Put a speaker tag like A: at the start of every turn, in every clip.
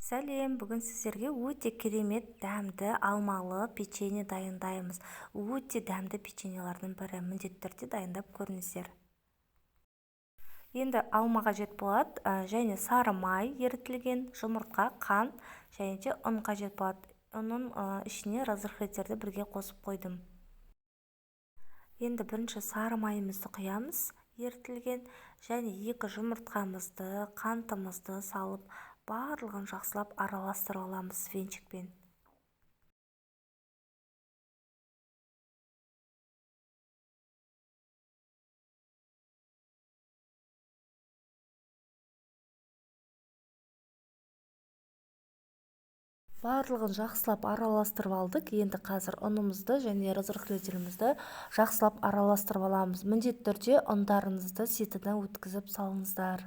A: Сәлем! Бүгін сіздерге өте керемет дәмді алмалы печенье дайындаймыз. Өте дәмді печеньелердің бірі. Міндетті түрде дайындап көріңіздер. Енді алма қажет болады, және сары май ерітілген, жұмыртқа, қант және де ұн қажет болады. Ұнның ішіне разрыхлительді бірге қосып қойдым. Енді бірінші сары майымызды құямыз, ерітілген, және 2 жұмыртқамызды, қантымызды салып, барлығын жақсылап араластырып аламыз венчикпен. Барлығын жақсылап араластырып алдық. Енді қазір ұнымызды және разрыхлителімізді жақсылап араластырып аламыз. Міндетті түрде ұндарыңызды ситодан өткізіп салыңыздар.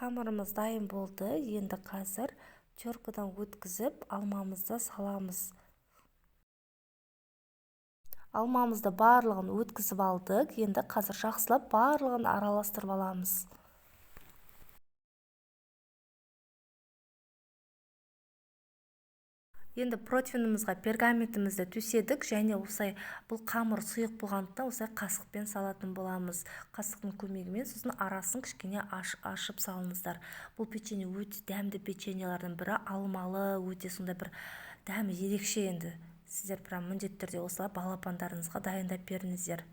A: Қамырымыз дайын болды. Енді қазір теркадан өткізіп алмамызды саламыз. Алмамызды барлығын өткізіп алдық. Енді қазір жақсылап барлығын араластырып аламыз. Енді противнімізға пергаментімізді төседік және осылай бұл қамыр сұйық болғандықтан осылай қасықпен салатын боламыз. Қасықтың көмегімен сосын арасын кішкене ашып салыңыздар. Бұл печенье өте дәмді печеньелердің бірі, алмалы, өте сондай бір дәмі ерекше енді. Сіздер прям міндетті түрде осылай балапандарыңызға дайындап беріңіздер.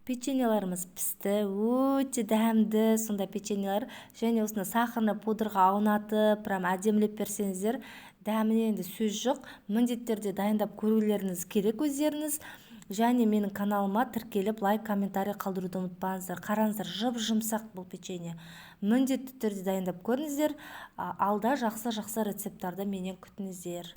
A: Печеньелеріміз пісті, өте дәмді сондай печеньелер. Және осыны сахарный пудраға аунатып, прям әдемілеп берсеңіздер, дәміне енді сөз жоқ. Міндетті түрде дайындап көрулеріңіз керек өздеріңіз. Және менің каналыма тіркеліп, лайк, комментарий қалдыруды ұмытпаңыздар. Қараңыздар, жып-жұмсақ бұл печенье. Міндетті түрде дайындап көріңіздер. Алда жақсы-жақсы рецепттарды менен күтіңіздер.